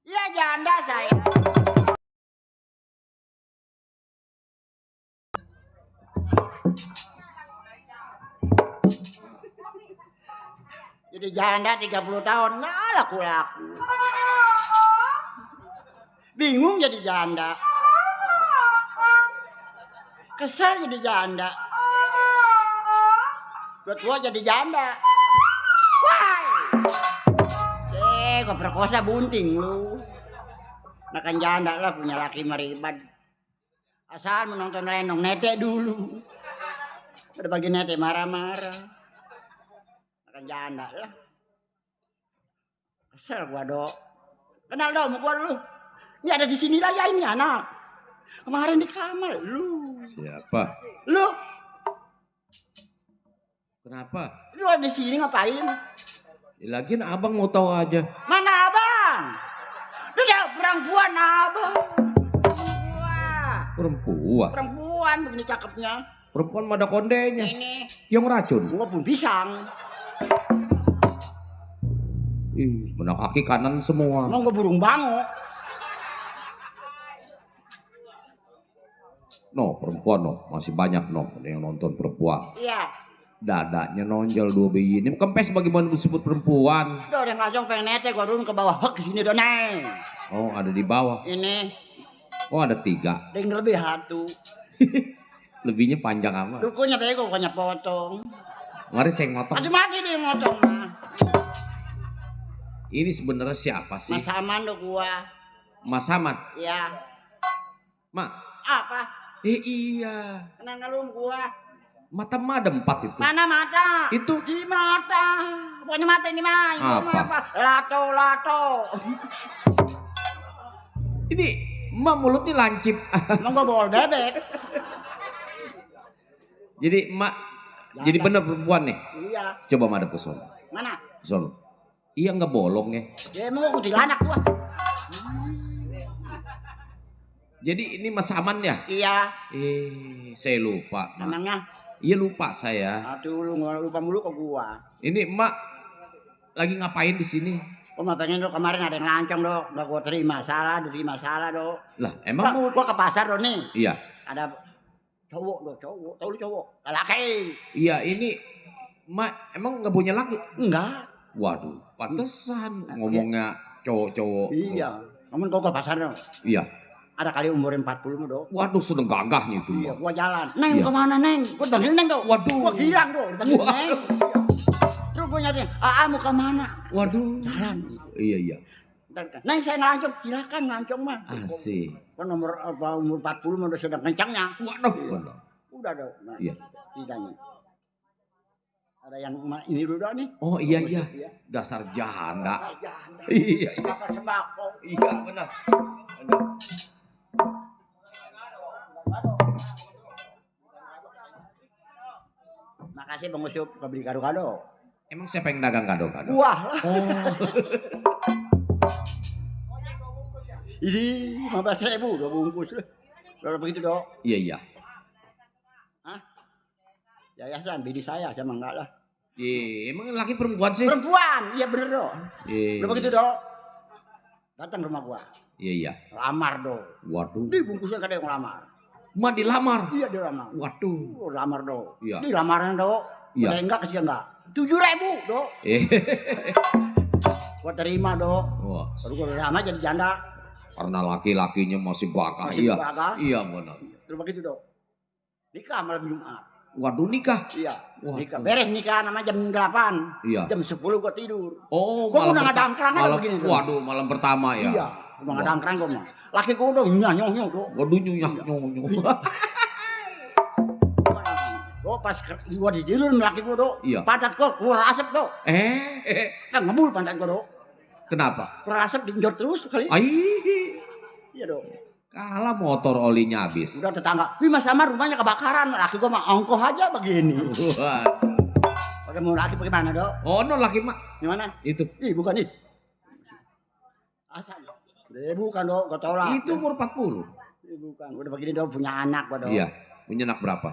Iya janda saya. Jadi janda 30 tahun nggak laku-laku. Bingung jadi janda. Kesal jadi janda. Udah tua jadi janda. Wah. Kau perkosa bunting lu. Makan janda lah punya laki meribad. Asal menonton Lenong nete dulu. Udah bagi nete marah-marah. Makan janda lah. Kesel gua dok. Kenal dong gua lu. Ini ada di sini lah ya ini anak. Kemarin di kamar lu. Siapa? Lu. Kenapa? Lu ada di sini ngapain? Lagian abang mau tahu aja. Mana abang? Lu udah perempuan abang. Perempuan? Perempuan begini cakepnya. Perempuan mah ada kondenya. Ini. Yang racun? Gua pun pisang. Ih, benak kaki kanan semua. Mau gua burung bango. No, perempuan no. Masih banyak no yang nonton perempuan. Iya. Dadanya nonjol dua bayi ini. Kempes bagaimana disebut perempuan? Udah ngajong pengen nete gua turun ke bawah. Hek sini dong neng. Oh, ada di bawah. Ini. Oh, ada 3. Deng lebih satu. Lebihnya panjang amat. Dukunya bego bukannya potong. Mari saya motong. Mati dia motong mah. Ini sebenarnya siapa sih? Mas Aman do gua. Mas Samad. Iya. Mak. Apa? Iya. Kenapa lu gua? Mata madem 4 itu. Mana mata? Itu. Di mata. Bukannya mata ini mah. Apa? Lato. Ini emak mulutnya lancip. Emang gua bol bebek. Jadi emak jadi bener perempuan nih. Iya. Coba madep ke sono. Mana? Ke sono. Iya nggak bolong ya. Ya emang gua kuntilanak gua. Jadi ini Mas Aman ya? Iya. Saya lupa. Mak. Emangnya? Iya lupa saya. Aduh lu lupa mulu ke gua. Ini emak lagi ngapain di sini? Gua mah pengen do kemarin ada yang lancong do, enggak gua terima salah do. Lah emang Gua ke pasar do nih. Iya. Ada cowok. Tahu lu cowok? Laki. Iya ini emak emang nggak punya laki? Enggak. Waduh, pantesan ngomongnya cowok-cowok. Iya. Namun gua ke pasar do. Iya. Ada kali umur 40 mah do. Waduh, sedang gagahnya itu. Iya, gua jalan. Neng iya. kemana neng? Gua panggil neng do. Waduh. Gua hilang do, panggil neng. Terus gua nyari, mau kemana? Waduh. Jalan. Iya. Neng saya ngelancong, silakan ngelancong mah. Asik. Kan umur 40 mah udah sedang kencangnya. Waduh. Iya. Udah do. Nah, iya. Tidaknya. Ada yang ini dulu dah nih. Oh iya. Dasar janda. Iya. Dapat sembako. Iya benar. Makasih Bang Usup beli kado-kado. Emang siapa yang dagang kado-kado? Wah. Oh. Ini 15.000 2 bungkus. Berapa begitu, Dok? Iya. Hah? Yayasan bini saya sama enggak lah. Emang laki perempuan sih? Perempuan. Iya bener, Dok. Berapa begitu, Dok? Datang rumah gua. Iya. Lamar, Dok. Waduh. Di bungkusnya kada yang lamar. Emak dilamar? Iya dilamar. Waduh. Lamar, Dok. Iya. Di lamaran, Dok. Iya. Udah enggak kasih enggak? 7.000, Dok. Gua terima, Dok. Wah. Baru gua lama jadi janda. Karena laki-lakinya masih bakal. Masih Iya. bakal. Iya benar. Terus begitu, Dok. Nikah malam Jumat. Waduh nikah. Iya. Wah, Nikah. Beres nikah nama jam 8. Iya. Jam 10 gua tidur. Oh, Gua udah ada angkran begini, Dok. Waduh, malam pertama ya. Iya. Udah ada angkran gua mah. Laki gua udah nyong-nyong, Dok. Waduh nyunyah. Oh pas gua di tidur laki gua, Dok. Iya. Pantat gua keluar asap, Dok. Kan ngebul pantat gua, Dok. Kenapa? Keluar asap diinjor terus sekali. Iya, Dok. Kalah motor olinya habis. Udah tetangga, "Wih, Mas Samar rumahnya kebakaran." Laki gua mah ongkoh aja begini. Pakai mau laki bagaimana, Dok? Oh, no laki mak. Gimana? Itu. Ih, bukan nih. Asal. Bukan, Dok, gua tolak. Itu umur 40. Bukan, udah begini, Dok, punya anak gua, Dok. Iya. Punya anak berapa?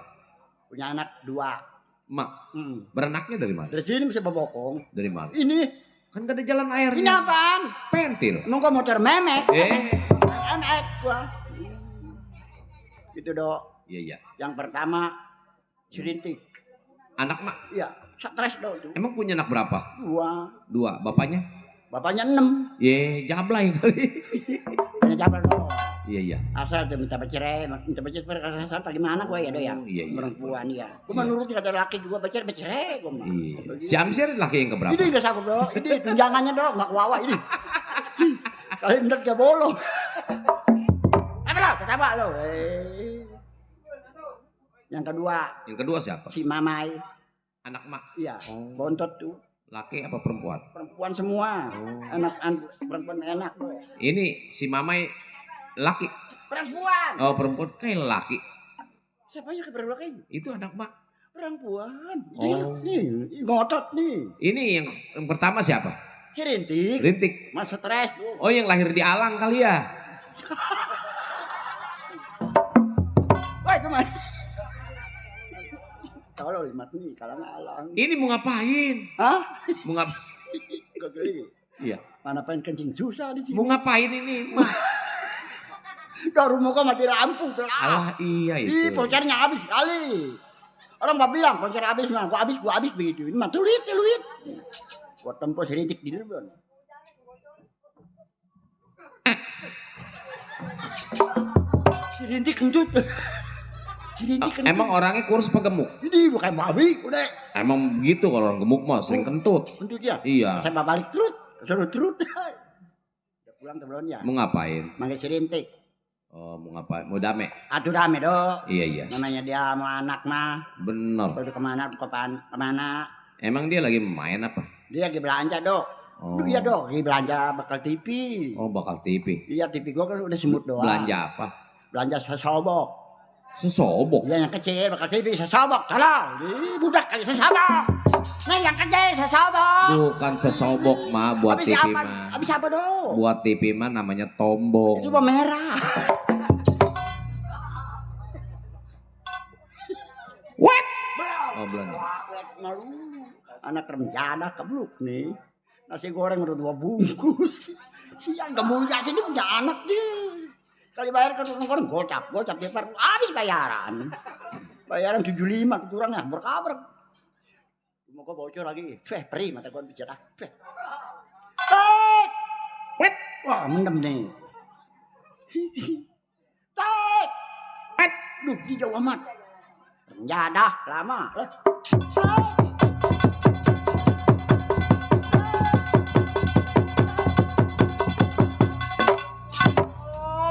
Punya anak 2. Mak. Beranaknya dari mana? Dari sini bisa bobokong. Dari mana? Ini Kan gak ada jalan airnya. Ini apaan? Pentil. Emang gua motor memek. Memek gua. Gitu dok. Iya. Yang pertama serintik. Anak mak? Iya, stres dok tuh. Emang punya anak berapa? Dua. Bapaknya? Bapaknya 6. Jablay kali. Punya jablay dok. Iya. Asal dia minta bercerai asal bagaimana gua ya dok ya. Perempuan ya. Gua menurut kata laki gua bercerai gua mah. Iya. Si Amsir laki yang keberapa? Ini udah sanggup dok. Ini tunjangannya dok, nggak kuawa ini. Kali ndet gak bolong. Apa lo? Ketawa lo. Yang kedua siapa? Si Mamai. Anak mak. Iya. Bontot tuh. Laki apa perempuan? Perempuan semua. Anak perempuan enak loh. Ini si Mamai laki. Perempuan. Oh perempuan kayak laki. Siapanya keberapa? Itu anak mak. Perempuan. Nih, ngotot nih. Ini yang pertama siapa? Si Rintik. Rintik. Mas stres tuh. Oh yang lahir di Alang kali ya. Wah itu mas. Kalau limat nih, kalau Alang. Ini mau ngapain? Hah? Mau ngapain? Iya. Mana pengen kencing susah di sini. Mau ngapain ini? Dah rumah kau mati lampu. Alah iya itu. Poncernya habis sekali. Orang gak bilang poncer habis mah. Gua habis begitu. Ini mah tulit. Gua tempo serintik di dulu. Serintik kentut. Emang orangnya kurus apa gemuk? Ini bukan babi, udah. Emang begitu kalau orang gemuk mah sering kentut. Kentut ya? Iya. Saya balik suruh trut. Udah pulang sebelum ya. Mau ngapain? Manggil serintik. Oh, mau ngapain? Mau dame? Atuh dame dok. Iya. Namanya dia mau anak mah. Bener. Kalau kemana? Emang dia lagi main apa? Dia lagi belanja dok. Oh. Iya dok, lagi belanja bakal TV. Oh, bakal TV. Iya TV gua kan udah semut doang. Belanja apa? Belanja sesobok. Sesobok? Iya yang kecil bakal TV sesobok. Salah. Budak kali sesobok. Nah yang kecil sesobok. Bukan sesobok mah buat abis TV apa? mah. Abis apa dok? Buat TV mah namanya tombong. Itu mah merah. What? Oh belanja. Anak remjada kebluk nih. Nasi goreng udah 2 bungkus. Siang gemunya sini punya anak dia. Kali bayar ke orang gocap dia habis bayaran. Bayaran 75 kurang ya berkabar. Mau kau bocor lagi. Pri mata gua bicara. Wet. Wah, mendem nih. Tek. Wet. Duh, di jauh amat. Remjada lama.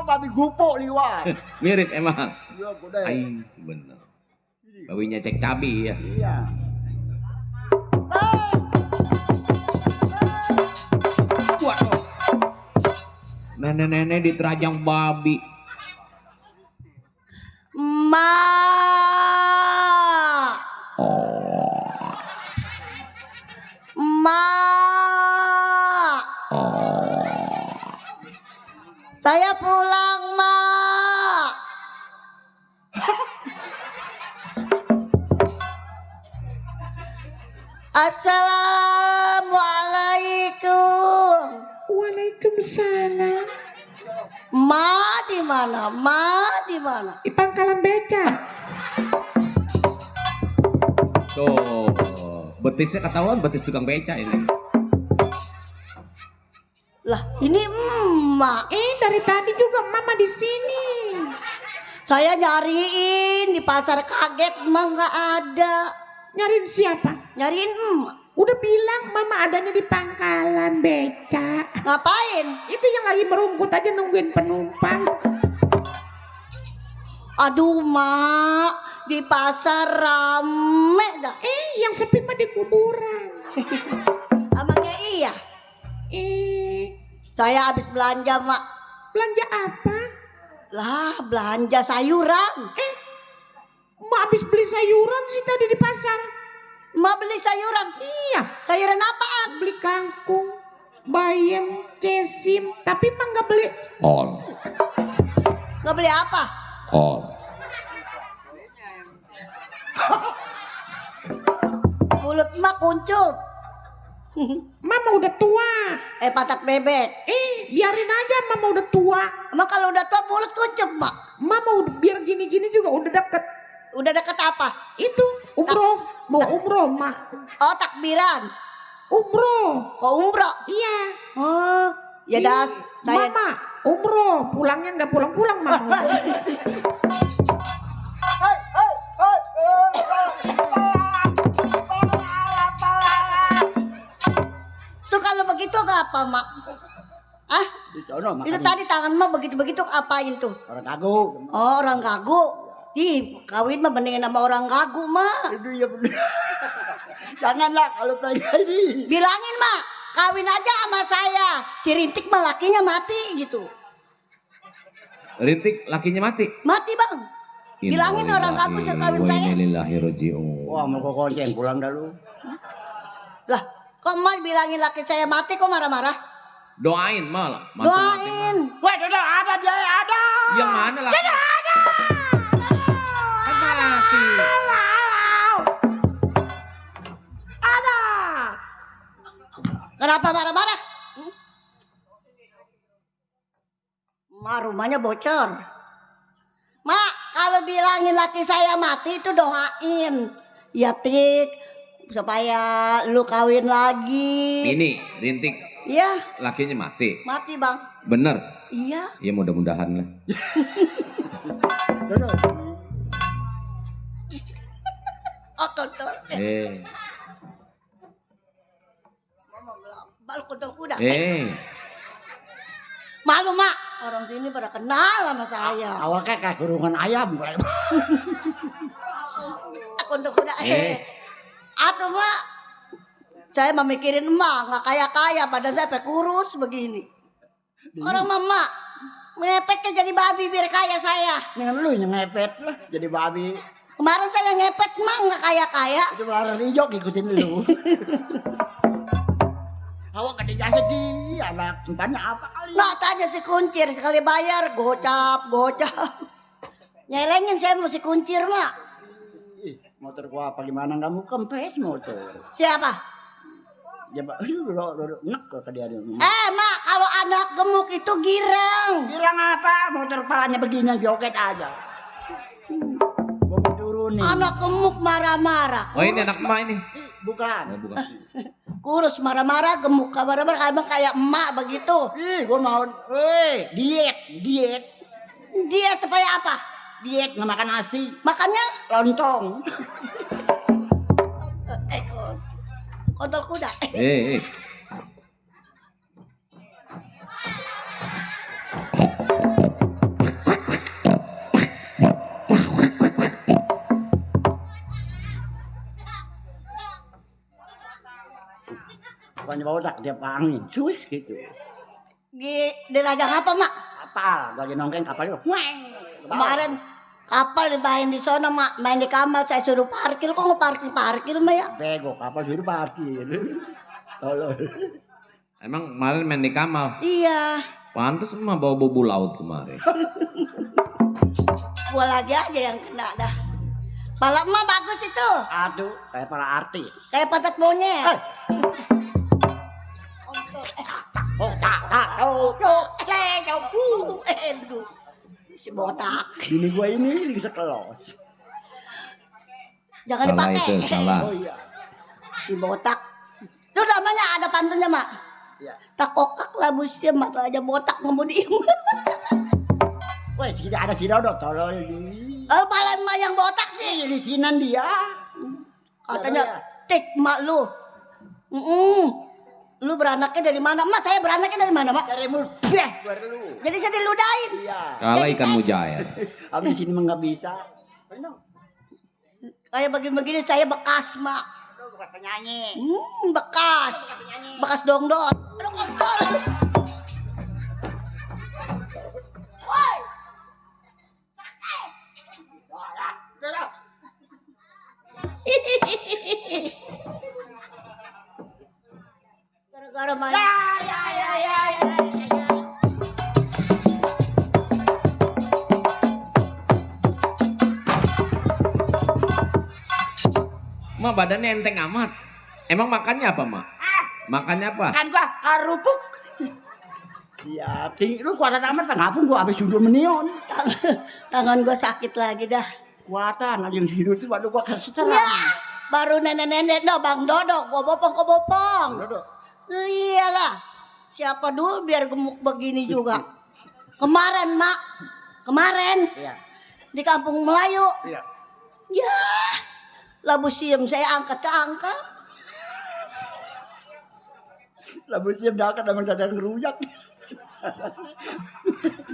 Babi gupuk liwat. Mirip emang. Iya, bodai. Ay, bener. Babinya cek cabi ya. Iya. Waduh. Nenek-nenek diterajang babi. Ma. Ma. Saya pulang, Ma. Assalamualaikum. Waalaikumsalam. Ma di mana? Di pangkalan beca. Tuh, betisnya ketahuan betis tukang beca ini. Lah, ini emak. Dari tadi juga mama di sini. Saya nyariin di pasar kaget emak nggak ada. Nyariin siapa? Nyariin emak. Udah bilang mama adanya di pangkalan beca. Ngapain? Itu yang lagi merumput aja nungguin penumpang. Aduh, Mak, di pasar rame dah. Yang sepi mah di kuburan. Emangnya iya? Saya habis belanja, Mak. Belanja apa? Lah, belanja sayuran. Mak habis beli sayuran sih tadi di pasar. Mak beli sayuran? Iya. Sayuran apaan? Beli kangkung, bayam, cesim. Tapi Mak nggak beli. Nggak beli apa? Mulut Mak kuncup. Mama udah tua. Patat bebek. Biarin aja mama udah tua. Emang kalau udah tua mulut kuncup, Mak. Mama biar gini-gini juga udah deket. Udah deket apa? Itu umroh. Mau umroh, Mak. Oh, takbiran. Umroh. Kok umroh? Iya. Oh, ya dah. Saya Mama umroh. Pulangnya nggak pulang-pulang, Mama. Tuh kalau begitu apa, Mak? Ah? Di sono Itu makan tadi tangan Mak begitu-begitu apain tuh? orang gagu. Oh, orang gagu. Kawin mah mendingan sama orang gagu, Mak. Itu ya bener. Janganlah kalau pengen ini. Bilangin, Mak, kawin aja sama saya. Si Rintik mah lakinya mati gitu. Rintik lakinya mati. Mati, Bang. Bilangin orang gagu sekawin saya. Wah, mau kok gonceng pulang dah lu. Lah, kok Mak bilangin laki saya mati kok marah-marah? Doain malah. Doain. Wah, ada dia ada. Yang mana laki? Ada. Mati. Ada. Kenapa marah-marah? Mak, rumahnya bocor. Mak, kalau bilangin laki saya mati itu doain. Ya, Tik, supaya lu kawin lagi. Ini Rintik Iya, lakinya mati. mati, Bang. Bener. Iya. Ya mudah-mudahan lah. Oh, tuh. Balik kuda. Malu, Mak. Orang sini pada kenal sama saya. Awaknya kayak kurungan ayam. Kuda. Aduh, Mak. Saya memikirin Emak, nggak kaya-kaya, badan saya sampai kurus begini. Orang Mama ngepetnya jadi babi biar kaya saya. Dengan lu yang ngepet lah jadi babi. Kemarin saya ngepet Mak nggak kaya-kaya. Itu laran hijau ngikutin lu. Awak gak dijahit di anak tempatnya apa kali? Nah, tanya si kuncir sekali bayar gocap. Nyelengin saya mesti kuncir, Mak. Ih, motor gua apa gimana kamu kempes motor? Siapa? Ya, Pak, lo enak kok dia. Mak, kalau anak gemuk itu girang. Girang apa? Motor palanya begini joget aja. Gua mau turunin. Anak gemuk marah-marah. Oh, ini anak emak ini. Bukan. Oh, bukan. Kurus marah-marah, gemuk marah-marah, emang kayak emak begitu. Ih, gua mau, diet. Dia supaya apa? Diet nggak makan nasi, Makannya lontong. kontol kuda. Bukannya bawa tak tiap angin, sus gitu. Di rajang apa, Mak? Kapal, lagi nongkrong kapal itu. Kemarin kapal dimain di sana, Mak. Main di kamar, saya suruh parkir. Kok ngeparkir, Mak ya? Bego, kapal suruh parkir. Tolong. Emang kemarin main di Kamal. Iya. Pantes mah bawa bobo laut kemarin. Gua lagi aja yang kena dah. Pala emak bagus itu. Aduh, kayak para artis. Kayak patat monyet. Si botak. Bini gua ini sekelos. Jangan Salah dipakai. itu, salah. Oh iya. Si botak. Itu namanya ada pantunnya, Mak. Iya. Tak kokak lah musim, Mak aja botak ngemudiin. Woi, sudah ada si Dodo, tolong. Kalau pala emak yang botak sih. Ini Cinan dia. Katanya, Tik, Mak lu. Lu beranaknya dari mana? Emak, saya beranaknya dari mana, Mak? Dari mulut, buat lu. Jadi saya diludahin. Iya. Kalah ikan mujair. Habis ini mah nggak bisa. Kayak begini-begini saya bekas, Mak. Aduh, bukan penyanyi. Bekas. Bekas dongdon. Aduh, kotor. Woi. Gara-gara main. Ya. Mak badannya enteng amat. Emang makannya apa, Mak? Makannya apa? Makan gua kerupuk. Siap. Lu kuatan amat ngapung gua habis judul menion. Tangan gua sakit lagi dah. Kuatan ada yang hidup itu waduh gua kesetelan. Ya, baru nenek-nenek no Bang Dodok, gua bopong. Dodok. Iyalah. Siapa dulu biar gemuk begini juga. Kemarin, Mak. Iya. Di Kampung Melayu. Iya. Ya. Labu siam saya angkat ke angkat. Labu siam dakat sama dadang ngerujak.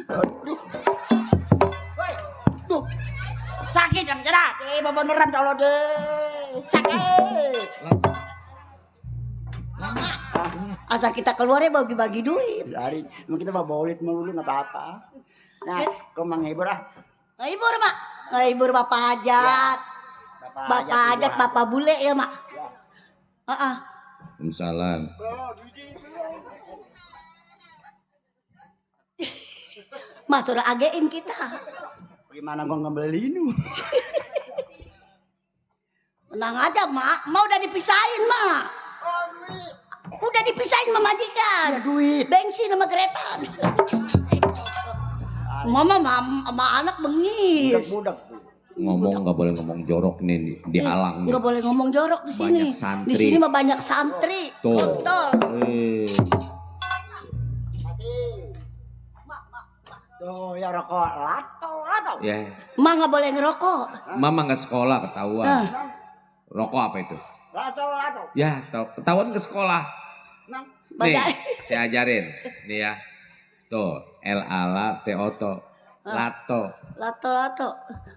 Aduh. Woi, tuh. Sakit kan cerat. Beneran kalau deh. Sakit. Mama. Asal kita keluar ya bagi-bagi duit. Biarin. Emang kita mah bolit melulu enggak apa-apa. Nah, kau menghibur ah. Ngehibur, Mak. Ngehibur Bapak Hajat. Bapak Hajat, Bapak Bule ya, Mak. Ya. Heeh. Waalaikumsalam. Mas sudah agein kita. Gimana gua ngebelin? Tenang aja, Mak. Mau udah dipisahin, Mak. Udah dipisahin sama majikan. Ya duit. Bensin sama kereta. Mama sama anak bengis. Budak-budak. Ngomong nggak boleh ngomong jorok nih dihalang. Nggak boleh ngomong jorok di sini. Banyak santri. Di sini mah banyak santri. Tuh. Betul. Tuh ya rokok lato. Ya, Mak nggak boleh ngerokok. mama nggak sekolah ketahuan. Rokok apa itu? Lato. Ya, ketahuan ke sekolah. Nang. Nih, Baca. saya ajarin. Nih ya. Tuh, L ala T oto. Lato. Lato.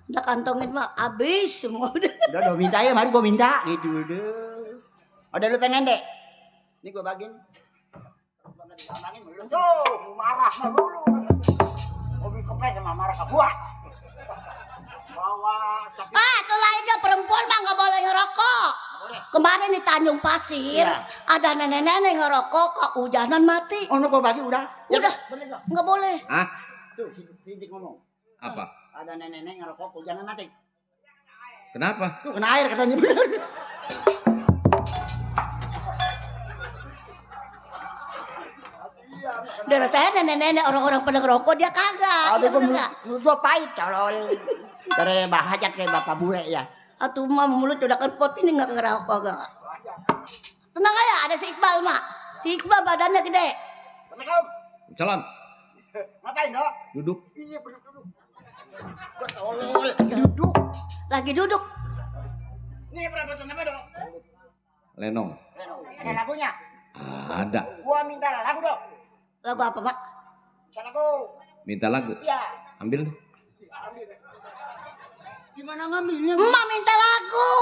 Udah kantongin Mak. Abis semua udah. Udah minta ya, mari gua minta gitu udah. Udah lu pengen deh. Ini gua bagiin. Tuh, marah melulu. Mobil kepres sama marah kebuat. Bawa tapi Tuh lainnya perempuan mah nggak boleh ngerokok. Kemarin di Tanjung Pasir Iya. ada nenek-nenek ngerokok kehujanan mati. oh, gua bagi udah. Udah. Bener gak? Nggak boleh. Hah? Tuh, Sidik ngomong. Apa? Ada nenek-nenek ngerokok hujanan mati. Kenapa? Tuh kena air katanya bener. Dari saya nenek-nenek orang-orang pada ngerokok dia kagak. Aduh, Iya bener nggak? gua pahit colol. Dari bahajat kayak bapak bule ya. Atuh mah mulut udah kepot ini nggak ngerokok gak? Tenang aja, ada si Iqbal Mak. Si Iqbal badannya gede. Assalamualaikum. Salam. Ngapain dok? Duduk. Iya duduk. Gua tolol duduk. Lagi duduk. Ini perabotan apa dok? Lenong. Ada lagunya? Ada. Gua minta lagu dok. Lagu apa Mak? Minta lagu. Minta lagu. Iya. Ambil. Gimana ngambilnya? Emak minta lagu.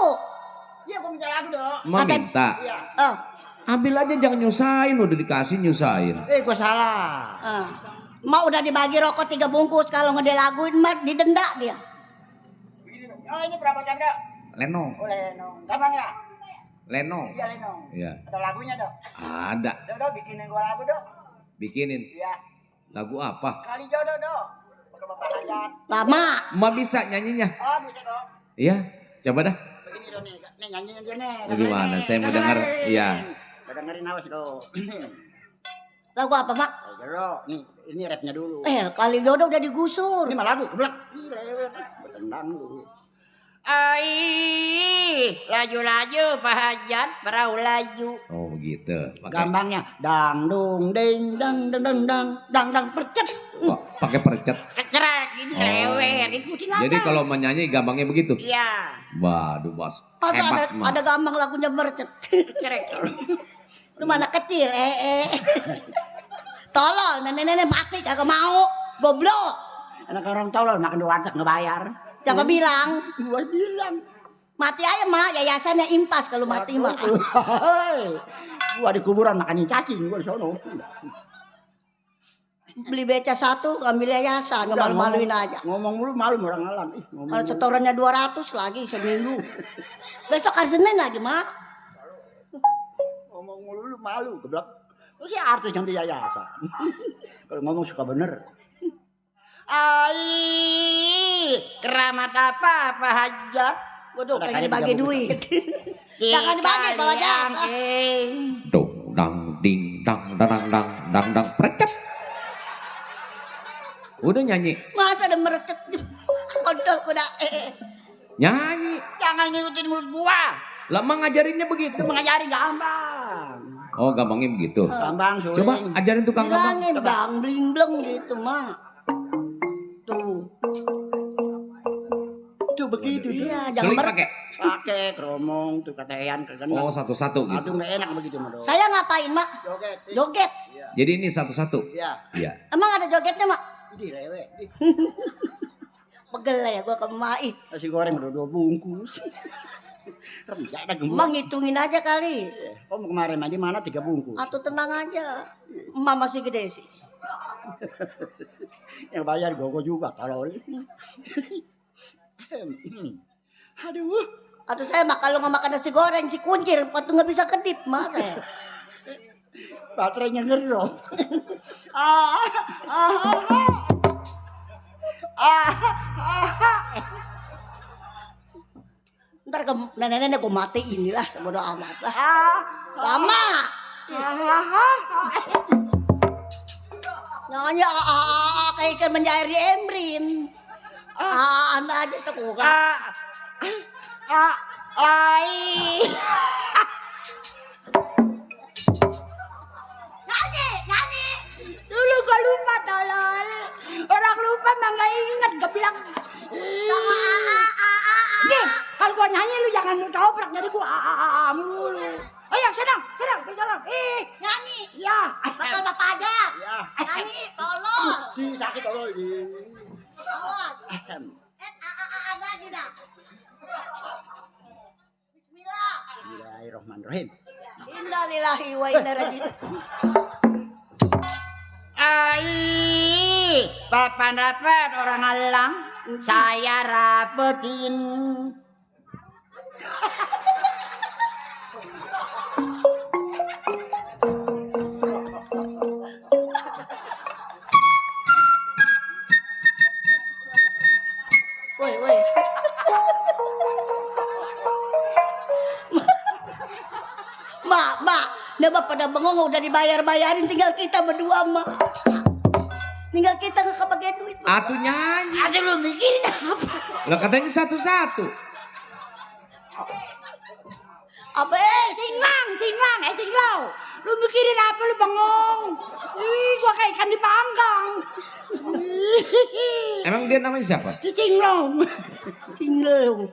Iya gua minta lagu dok. Ma minta. Iya. Oh. Ambil aja jangan nyusahin, udah dikasih nyusahin. Gua salah. Mak udah dibagi rokok 3 bungkus. Kalau nggak dilaguin Mak didenda dia. Oh ini berapa jam dok? Lenong. Oh Lenong. Gampang ya? Lenong. Iya Lenong. Iya. Ada lagunya dok? Ada. Dok bikinin gua lagu dok. Bikinin. Iya. Lagu apa? Kali jodoh dok. Udah bapak hayat. Lama. Ma bisa nyanyinya. Oh bisa dok. Iya. Coba dah. Begini dong nih nyanyiin dia nih. Gimana? Saya mau denger. Iya. Dengerin awas dong. Lagu apa Mak? Dok, nih ini rapnya dulu. Kali jodoh udah digusur. Ini mah lagu, keblak. Bertendang lu. Ai, laju-laju Pak Hajat, perahu laju. Oh begitu. Gampangnya dang dung ding dang dang dang dang dang dang percet. Pakai percet. Kecerek ini lewer, ikutin aja. Jadi kalau menyanyi gampangnya begitu. Iya. Waduh bos. Masa Hebat mah. ada gampang lagunya mercet. Kecerek. Lu mana kecil, Tolol, nenek-nenek mati kagak mau. Goblok. Anak orang tolol makan di warteg ngebayar. Siapa bilang? Gua bilang. Mati aja Mak, yayasannya impas kalau mati Mak. Gua di kuburan makan cacing gua di sono. Beli beca 1, ambil yayasan, nggak malu-maluin aja. Ngomong mulu malu orang Alang. Kalau setorannya 200 lagi seminggu. Besok hari Senin lagi Mak. Ngomong mulu malu, geblak. Terus ya artis ganti yayasan. Kalau ngomong suka bener. Ai, keramat apa Pak Hajat? Waduh, pengen dibagi duit. Jangan dibagi Pak Hajat. Tuh, dang dang precet. Udah nyanyi. Masa ada merecet kontol kuda. Nyanyi. Jangan ngikutin mulut gua. Lah emang ngajarinnya begitu. Itu mengajari gampang. Oh, gampangnya begitu. Gampang suling. Coba ajarin tukang gampang. Bilangin bang, bling-bleng gitu mah. Tuh. Tuh begitu. Iya, jangan Suling merecet. Pakai keromong tuh katean kegendang. Oh, satu-satu gitu. Aduh nggak enak begitu mah dong. Saya ngapain mak? Joget. Joget. Iya. Jadi ini satu-satu. Iya. Iya. Emang ada jogetnya mak? Ini lewe. Pegel ya gua kemai. Nasi goreng udah 2 bungkus. Terus ada gemuk. Emang ngitungin aja kali. Kamu kemarin mandi mana 3 bungkus? Atau tenang aja. Emak masih gede sih. Yang bayar gogo juga tolol. Aduh. Atau saya mak kalau nggak makan nasi goreng si kuncir, waktu nggak bisa kedip mak saya. Baterainya ngerok. ah, ah, ah, Ntar ke nenek-nenek gue matiin lah sebodo amat lah. ah, Lama. Nyanyi kayak ikan menjair di embrin. Anda aja tuh kan. Nyanyi. Dulu gua lupa tolol. Orang lupa mah nggak inget gua bilang. Nih, kalau gua nyanyi lu jangan coprak jadi gua mulu. Ayo senang. Nyanyi. Ya. Bakal bapak aja. Ya. Nyanyi, tolong. Sakit tolol. Awas. Lagi dah. Bismillah. Bismillahirrahmanirrahim. Innalillahi wa inna ilaihi raji'un. Papan rapet orang Alang, saya rapetin. Woi. Mak, neba pada bengong udah dibayar-bayarin, tinggal kita berdua mak. Tinggal kita nggak kebagian duit. Atuh nyanyi. Aduh lu mikirin apa? Lah katanya satu-satu. Apa Cinglang. Lu mikirin apa lu bengong? Ih, gua kayak ikan dipanggang. Emang dia namanya siapa? Si Cinglong. Cinglau.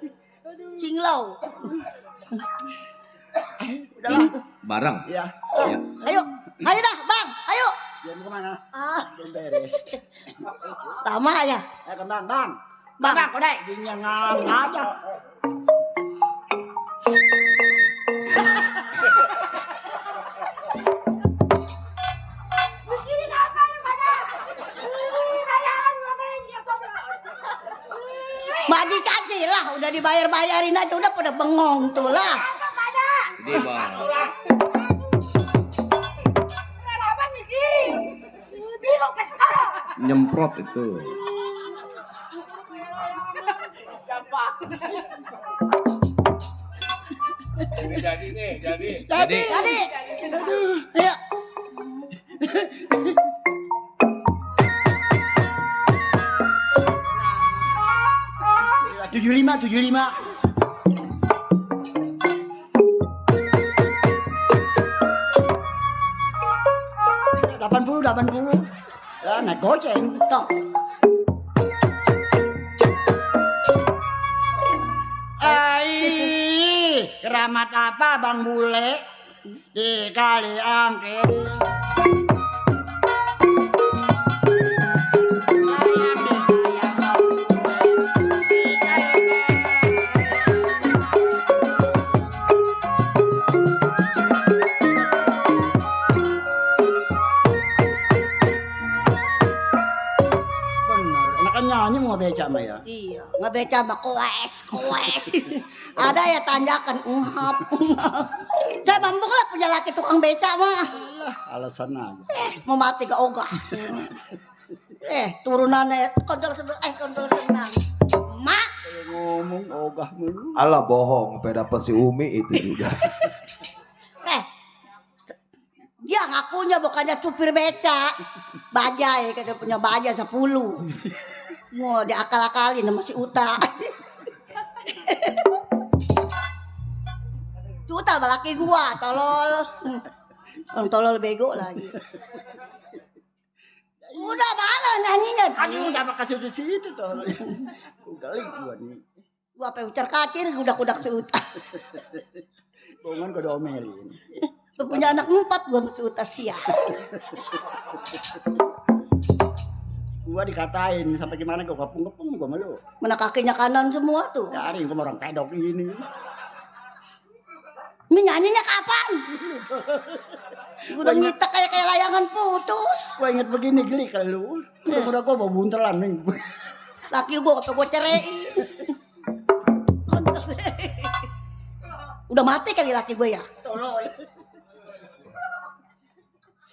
Ini barang. Ya. Ayo dah bang, ayo. Dia mau kemana? Belum beres. Lama ya. Bang. Bang. Kau deh, dia ngalang aja. Mak dikasih lah, udah dibayar-bayarin aja, udah pada bengong tuh lah. Ini bang. Nyemprot itu. Jadi. Ayo. 75. Delapan puluh. Ya, naik goceng. Tuh. Keramat apa Bang Bule di kali angke? Nyanyi mau beca mah ya? Iya, nggak beca mah koes. Ada ya tanjakan, Saya mambung lah punya laki tukang beca mah. Alasan aja. Mau mati gak ogah. Turunannya kontrol senang. Mak. Ngomong ogah mulu. Alah bohong, sampai dapat si Umi itu juga. Dia ngakunya bukannya supir beca. Bajai, kata punya bajai 10. Mau diakal-akalin sama si Uta. Si Uta laki gua, tolol. Orang tolol bego lagi. Udah mana nyanyinya? Aduh, udah kasih di situ tuh. Kali gua nih. Gua apa ucar kacir udak-udak si Uta. Bongan gua domelin. Gua punya anak 4 gua sama si Uta siap. Gua dikatain sampai gimana gua ngepung-ngepung gua malu. Mana kakinya kanan semua tuh. Cari gua orang pedok ini. Ini nyanyinya kapan? Udah ngitek kayak layangan putus. Gua inget begini geli kalau lu. Udah gua bawa buntelan nih. Laki gua apa gua cerai. Udah mati kali laki gue ya. Tolol.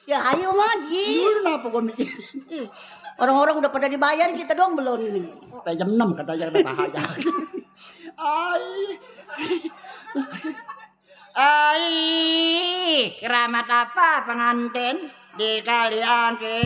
Ya ayo maji. Dulu kenapa gua mikir. Orang-orang udah pada dibayar kita doang belum nih. Sampai jam 6 katanya udah bahaya. Ai, keramat apa pengantin di kalian ke?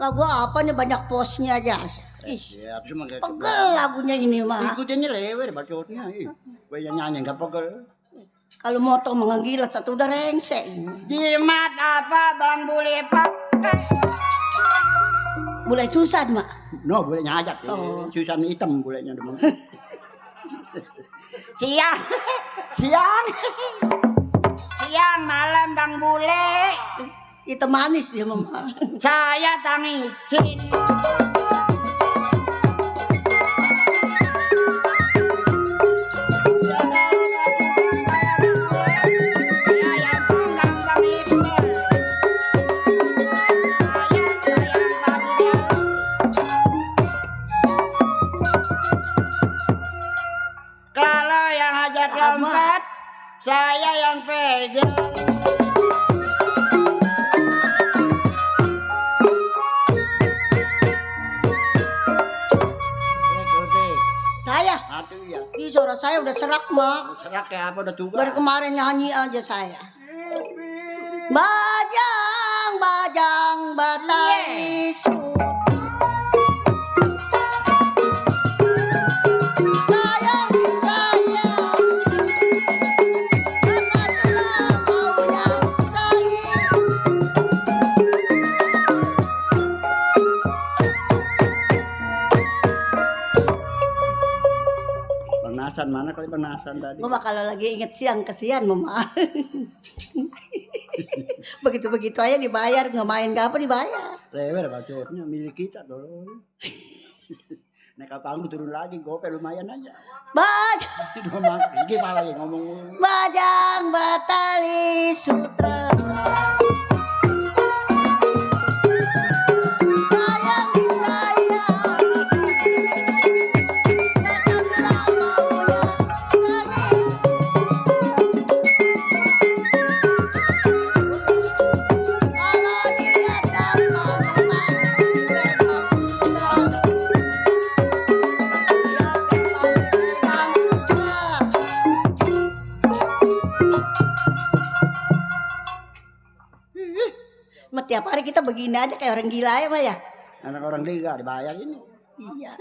Lagu apa nih banyak posnya aja. Ya, cuma kayak Pegel lagunya ini mah. ikutinnya lewer bacotnya. Gue yang nyanyi enggak pegel. Kalau motor menggila satu udah rengsek. Jimat apa Bang Bule pakai? Mulai susah mak. No, boleh nyajak. Oh. Susan hitam bolehnya demang. Siang. Siang. Siang malam Bang Bule. Itu manis dia mama. Saya tangisin. Kalau yang ajak lompat, saya yang pegang. Saya, Aduh ya. di suara saya udah serak mak. Serak kayak apa udah tua. Dari kemarin nyanyi aja saya. Bajang, bajang, batari Banasan mana kali banasan tadi? Gua mah kalau lagi inget siang kesian mama. Begitu-begitu aja dibayar, nggak main gak apa dibayar. Lewer bacotnya milik kita dong. Naik panggung turun lagi gope lumayan aja. Bajang, Gimana lagi ngomong? bajang batali sutra. Tiap hari kita begini aja kayak orang gila ya, Pak ya. Anak orang gila dibayar ini. Iya.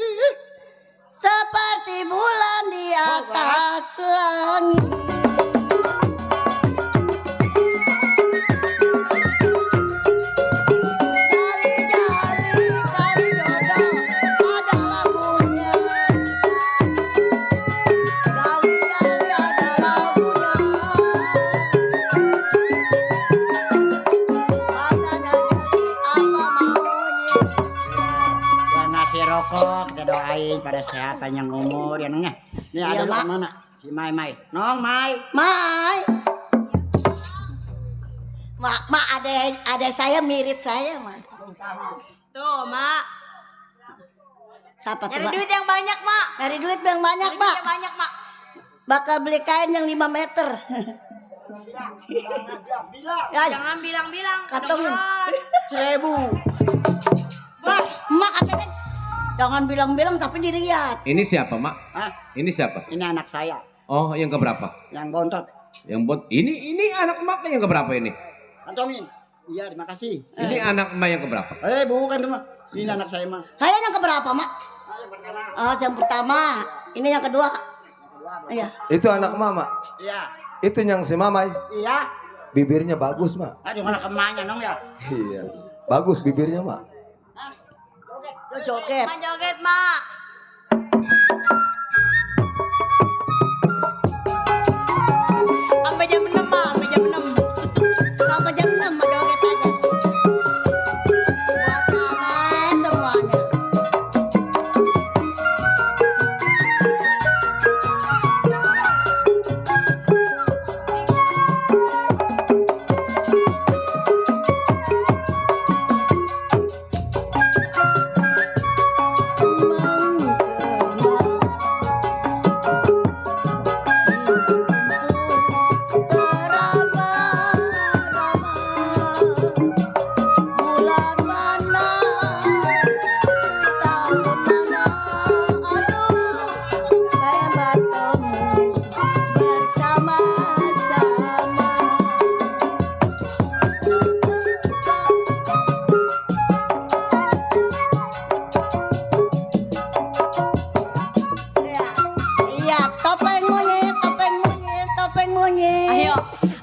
Seperti bulan di atas langit. Jali-jali kali dodo ada lagunya. Jali-jali ada lagunya. Rokok kita doain pada sehat panjang umur ya nongnya. Ini Iya, ada Mak. mana? Si Mai. Nong Mai. Mai. Mak ada saya mirip saya, Mak. Tuh, Mak. Siapa tuh, Nyari Mak? duit yang banyak, Mak. Cari duit yang banyak, Nyari Mak. duit yang banyak, Mak. Bakal beli kain yang 5 meter. Ya, Jangan bilang-bilang. Kantongin. kedengeran. 1000. Mak katanya jangan bilang-bilang tapi dilihat. Ini siapa, Mak? Hah? Ini siapa? Ini anak saya Oh, yang keberapa? yang bontot. Yang buat ini anak emak yang keberapa ini? Kantongin. Iya, terima kasih. Ini anak emak yang keberapa? Bukan tuh, Mak. Ini anak saya, Mak. Saya yang keberapa, Mak? Yang pertama. Oh, yang pertama. Ini yang kedua. Iya. Itu anak mama. Iya. Itu yang si mamai. Iya. Bibirnya bagus, Mak. Aduh, anak emaknya dong ya. Iya. Bagus bibirnya, Mak. Lo joget. Mak joget, Mak. Sampai jam 6, Mak. Sampai jam 6. Sampai jam 6 Mak joget aja. Buat kalian semuanya.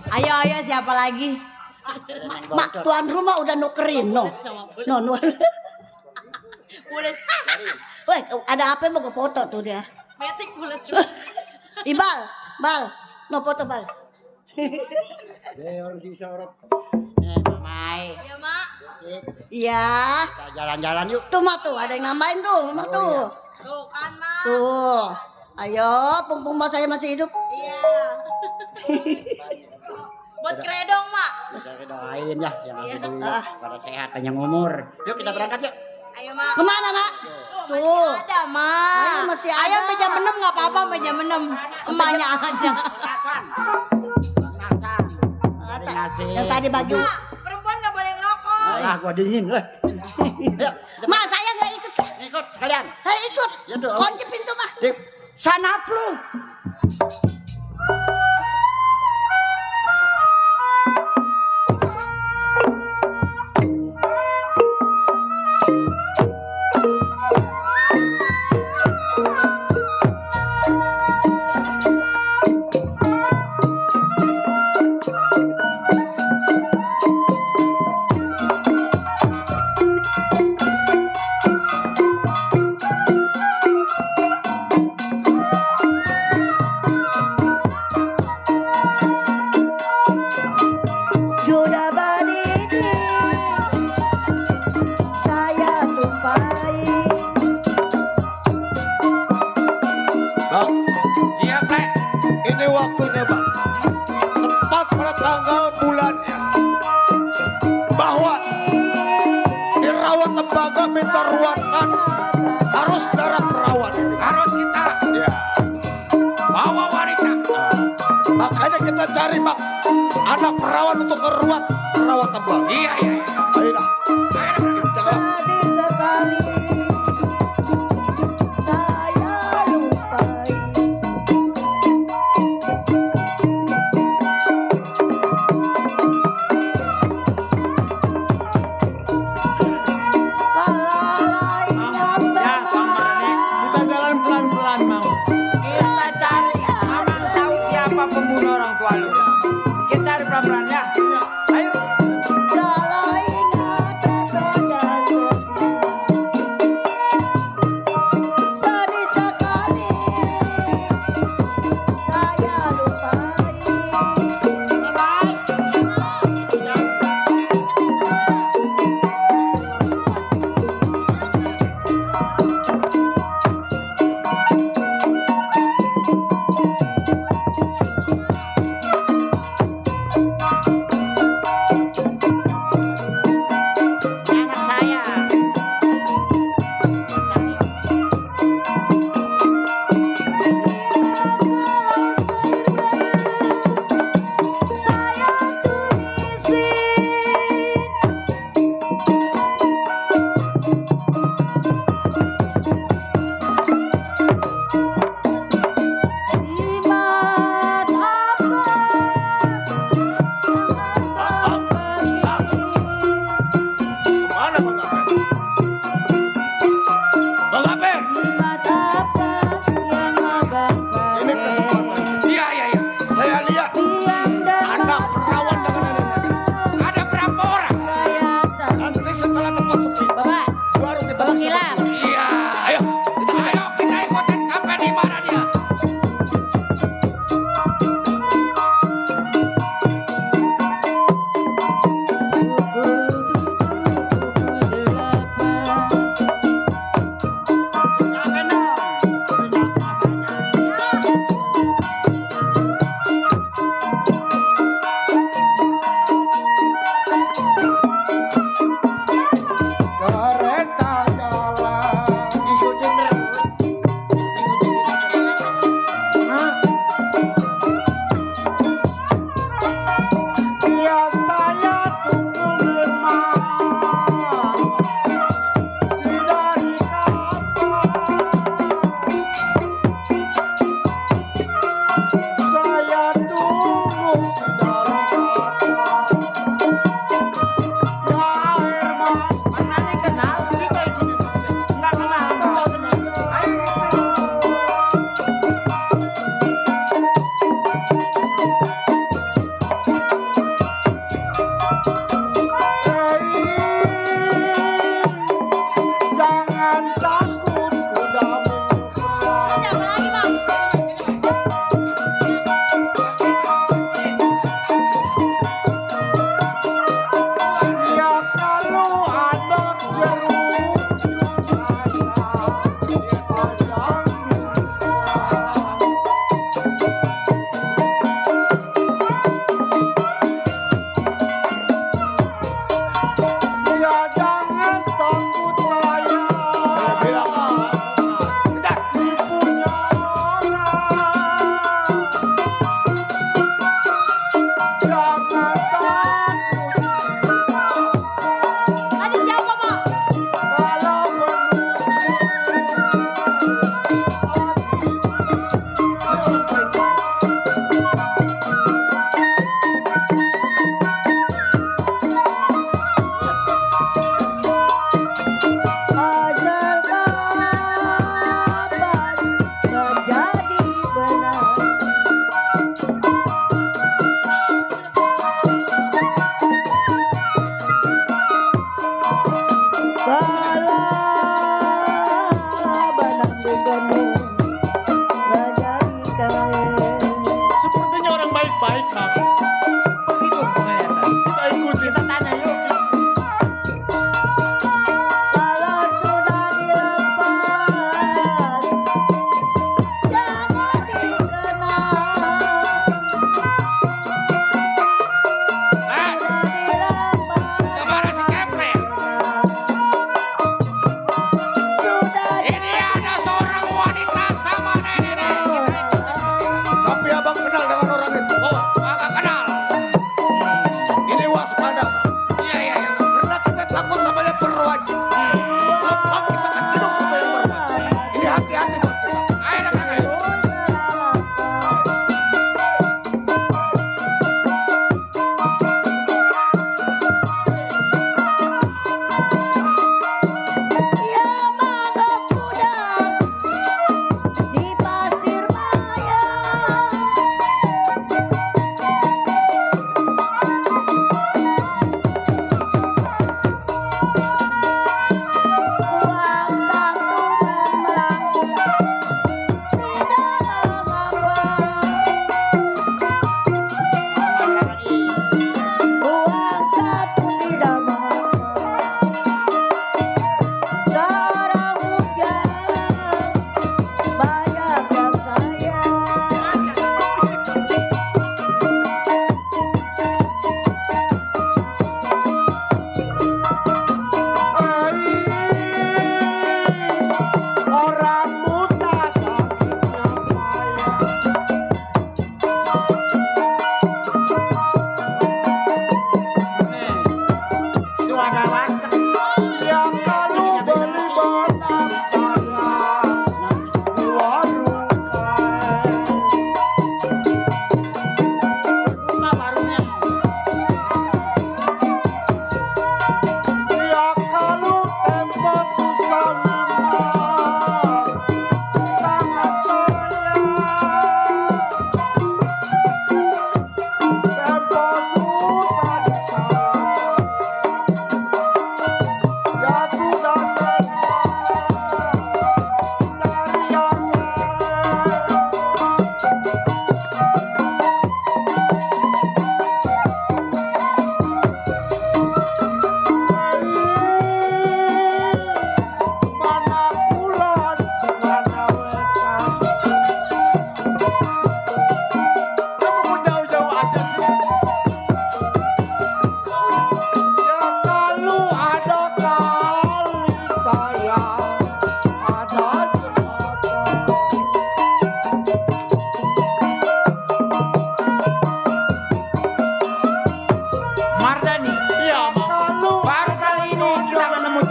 Ayo, siapa lagi? Mak, tuan rumah udah nukerin, no. No. Pules. Weh, ada apa mau ke foto tuh dia? Metik pules juga. Ibal, Bal, no foto Bal. Orang si sorot. Mamai. Iya, Mak. Iya. Kita jalan-jalan yuk. Tuh Mak tuh, ada yang nambahin tuh, Mak tuh. Tuh kan, Mak. Tuh. Ayo, pumpung Mas saya masih hidup. Iya. Buat kredong, Mak. Kita doain ya yang Iya. masih dulu pada sehat panjang umur. Yuk kita berangkat yuk. Ayo, Mak. Kemana, Mak? Tuh, masih ada, Mak. Ayo, masih ada. Ayo sampai jam 6 enggak apa-apa sampai jam 6. Emaknya aja. Nasan. Ngasih. Yang tadi baju. Mak, perempuan enggak boleh ngerokok. Alah, gua dingin lah. Yuk, Mak, saya nggak ikut. ikut kalian. Saya ikut. Ya tuh. Kunci pintu, Mak. Sana lu. Sudah berdiri, saya tumpai. Bang, Iya, Ple. ini waktunya, Bang. Tepat pada tanggal bulannya. Bahwa dirawat tembaga minta ruatan harus darah perawat. Harus kita Ya. bawa wanita. Makanya kita cari, Bang, anak perawat untuk merawat tembaga. Iya. Ayo dah. Tadi sekali saya lupai. Kalau lain Kita jalan pelan-pelan, Mang. Kita cari Mamang tahu siapa pembunuh orang tua lu. Kita cari pelan-pelan ya. Ayo. kalau ingat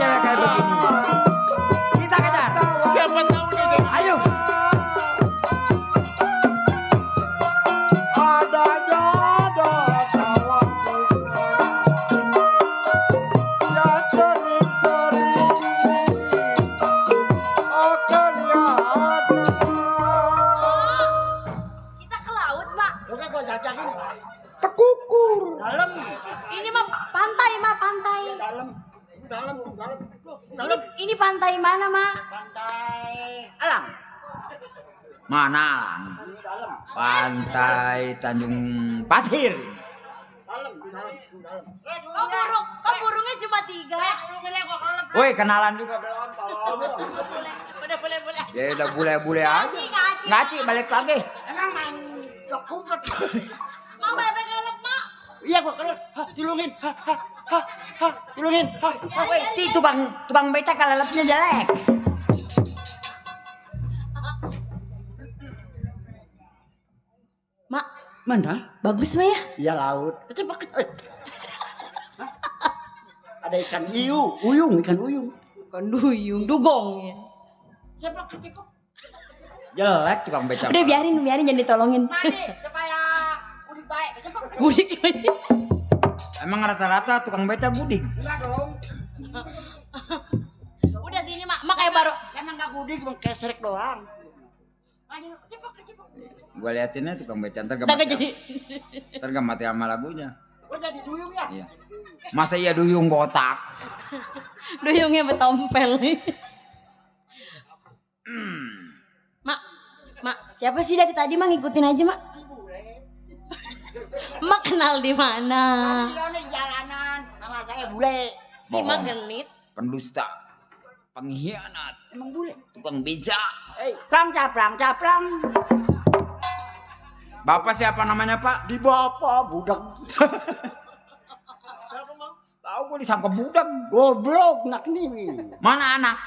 cewek kayak begini. Kita kejar. Siapa tahu nih? Ayo. Adanya ada kawan yang sering-sering kelihatan. Kita ke laut, Mak. Lo kan gua jajakin Tekukur. dalam. Ini mah pantai, Mak, pantai. Dalam. Ini pantai mana, Mak? Pantai Alang. Mana Alang? Dalam. Pantai Tanjung Pasir. Dalam. Kok burungnya cuma 3? Woi, kenalan juga belum. Boleh. Ya udah bule-bule aja. Ngaci. Ngaci balik lagi. Emang main kumpet. Mau bebek kelep, Mak? Iya gua kelep. Tilungin. Tilungin. Woi, ti tukang beca kalelepnya jelek. Mak, Mana? bagus mah ya? Iya laut. Cepat. Ada ikan uyung, ikan uyung. Bukan duyung, dugong ya. Cepat. Jelek tukang beca. Udah biarin jangan ditolongin. Mandi supaya udah baik. Cepat. Budik lagi. Emang rata-rata tukang beca gudik. Iya dong. Udah sini, Mak kayak baru. Emang gak gudik, emang keserek doang. Mandi cepat. Gua liatinnya tukang beca ntar Kita gak jadi mati sama lagunya. Lo jadi duyung ya? Iya. Masa iya duyung botak? duyungnya betompel. Mak, siapa sih dari tadi, Mak? Ngikutin aja, Mak. Mak kenal di mana? Iya di jalanan. Nama saya bule. Ih, Mak Bohong. genit. Pendusta. Pengkhianat. Emang bule. Tukang beca. Plang caplang. Bapak siapa namanya, Pak? Di bapak budak. Tahu gua disangka budak. Goblok nak nih. Mana anak?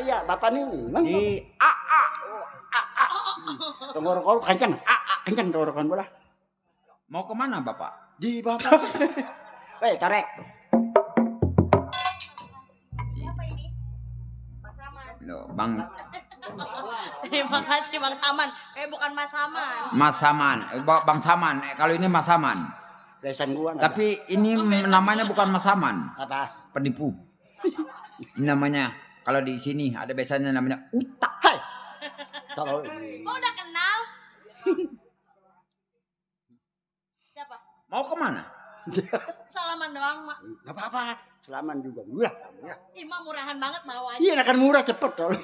Iya bapak nih. Di AA. Tenggorokan kencang. Kencang tenggorokan bola. Mau kemana Bapak? Di bapak. Torek. Loh, Bang Terima kasih Bang Saman. Bukan Mas Saman. Mas Saman. Bang Saman. Kalau ini Mas Saman. Besan gua. Tapi ini namanya bukan Mas Saman. Apa? Penipu. Ini namanya kalau di sini ada biasanya namanya utak. Hai. Kalau Oh, udah kenal? Siapa? Mau kemana? Salaman doang, Mak. enggak apa-apa. Selaman juga murah. Ih, Mak murahan banget mau aja. Iya akan murah cepet kalau.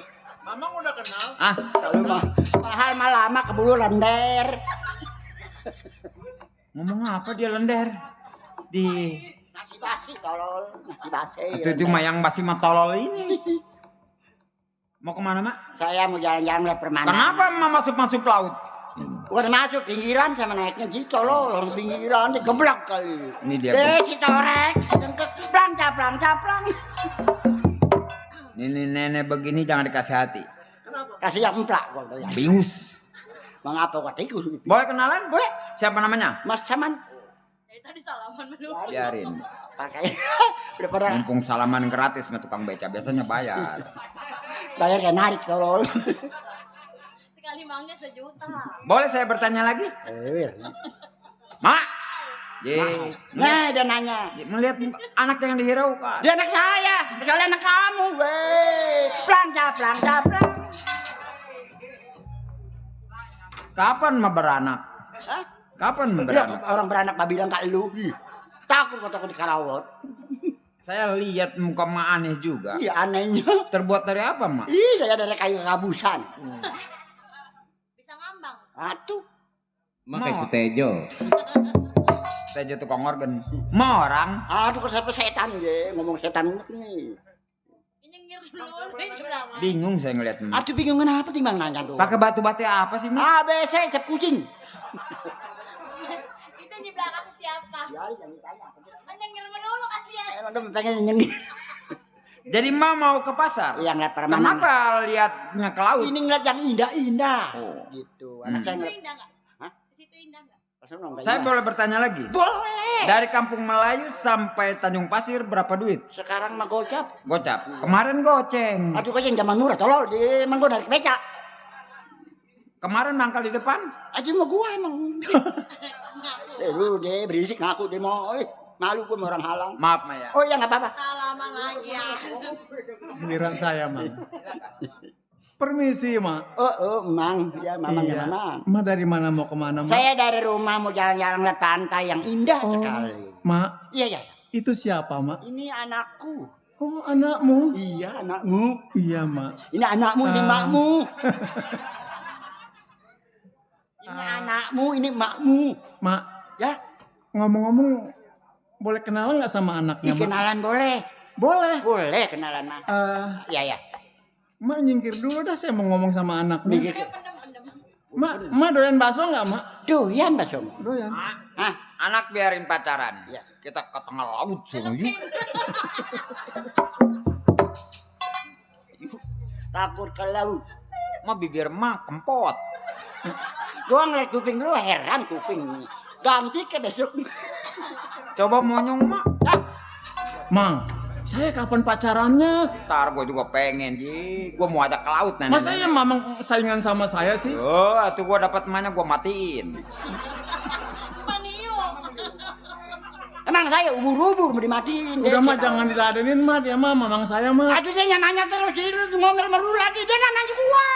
Mamang udah kenal. Ah, Kalau mah mahal mah lama keburu lender. ngomong apa dia lender? Di Nasi basi tolol, nasi basi. itu cuma yang masih matolol ini. Mau kemana, Mak? Saya mau jalan-jalan lihat permainan. Kenapa Mak masuk laut? Bukan masuk pinggiran sama naiknya gitu loh, orang pinggiran digeblak kali. Ini dia. Si torek, caplang. Ini nenek begini jangan dikasih hati. Kasih yang emplak kok ya. Bius. Mengapa kok tikus? Boleh kenalan? Boleh. Siapa namanya? Mas Saman. Tadi salaman dulu. Biarin. Pakai udah pada Mumpung salaman gratis sama tukang beca, biasanya bayar. bayar kayak narik tolol. Sekali mangnya 1 juta. Boleh saya bertanya lagi? Mak. Nah, dia nanya. Melihat anak yang dihiraukan. Dia anak saya, kecuali anak kamu, weh. Caplang. Kapan mah beranak? Hah? Kapan mah Ya, beranak? orang beranak mah bilang kak lu. Ih, takut di karawat. Saya lihat muka Mak aneh juga. Iya anehnya. Terbuat dari apa, Mak? Ih, saya dari kayu kabusan. Bisa ngambang. Atuh. Makai setejo. Saya jatuh tukang organ. Mau orang? Aduh, kok sampai setan ya, ngomong setan nih. Nyengir dulu nih curang. Bingung saya ngeliat Mak. Aduh, bingung kenapa timbang nanya doang. Pakai batu-batu apa sih, Mak? ABC, cep kucing. Itu di belakang siapa? Ya, jangan ditanya. Nyengir melulu kasihan. Emang tuh pengen nyengir. Jadi Mak mau ke pasar? Yang ngeliat permainan. Kenapa lihatnya ke laut? Ini ngeliat yang indah-indah. Oh. Gitu. Anak saya Itu ngeliat. indah enggak? Hah? Di situ indah enggak? Saya boleh bertanya lagi? Boleh. Dari Kampung Melayu sampai Tanjung Pasir berapa duit? Sekarang mah gocap. Gocap. Kemarin goceng. Aduh goceng zaman murah tolol di emang gua narik beca. Kemarin mangkal di depan. Aduh mah gua emang. Lu deh berisik ngaku deh mau. Malu gua sama orang Halang. Maaf Maya. Oh iya enggak apa-apa. Salaman lagi ya. Giliran saya, Mang. Permisi, Mak. Mang. Ya, Mamang ya, Mamang. Mak dari mana mau kemana, Mak? Saya dari rumah mau jalan-jalan lihat pantai yang indah sekali. Mak, Iya, iya. itu siapa, Mak? Ini anakku. Oh, anakmu. Iya, anakmu. Iya, Mak. Ini anakmu, ini makmu. Ini Ah. anakmu, ini makmu. Mak, Ya, ngomong-ngomong, boleh kenalan nggak sama anaknya, Mak? kenalan boleh. Boleh. Boleh kenalan, Mak. Iya, ya. Mak nyingkir dulu dah, saya mau ngomong sama anaknya. Mikir. Mak doyan bakso nggak, Mak? Doyan, Mas Om. Doyan. Hah? Anak biarin pacaran. Iya. Kita ke tengah laut soalnya. Takut ke laut. Mah bibir mah kempot. Gua ngeliat kuping lu heran kuping. Ganti ke besok. Coba monyong mak. Mang, saya kapan pacarannya? Ntar gue juga pengen ji. Gue mau ajak ke laut nenek. Masa ya mamang saingan sama saya sih? Oh, atuh gue dapat emaknya gue matiin. Panio. Emang saya ubur-ubur mau dimatiin. Udah mah jangan diladenin mah, dia mah mamang saya mah. Aduh dia nanya terus dia ngomel sama lu lagi. Dia nanya gua.